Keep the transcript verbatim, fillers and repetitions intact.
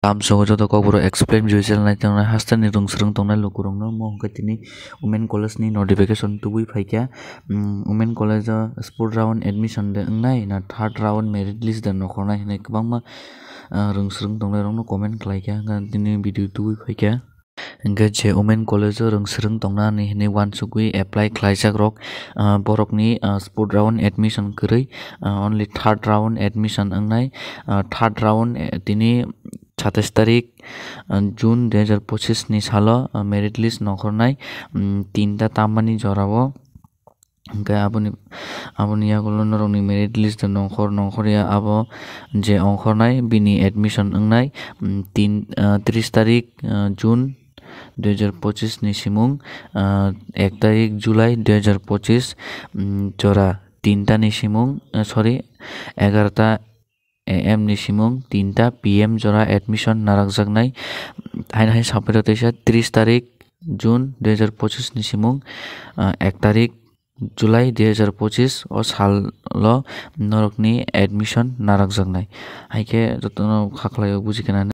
Tamsogo joto kokborok explain video channel nai tongnai hasteni rwng swrwng tongnai lukurokno mo hwnkhe tini women college ni notification tubui phaikha. Women college o sport round admission de wngnai na third round merit list de nokhornai hinwi kwbangma rwng swrwng tongnairokno comment khlaikha, hwnkhe tini video tubui phaikha. Hwnkhe je women college o rwng swrwng tongnani hinwi uansukwi apply khlaijakrok, borokni sport round admission kwrwi, only third round admission wngnai. Third round tini satais tarik June dui hazar pochisni salo merit list nokhornai tinta tammani jorao. Hwnkhe aboni, aboni yagulo norokni merit list de nongkhor nongkhorya abo je ongkhornai bini admission wngnai tin tris tarik June dui hazar pochisni simung, ek tarik July dui hazar pochis jora tintani simung, sorry, egarota A M ni simung tinta P M jora admission narakjaknai. Haino hai saphairo teisa tris tarik June dui hazar pochisni simung ek tarik July dui hazar pochis o salo norokni admission narakjaknai. Haikhe jotono kha khlaio buji khenani.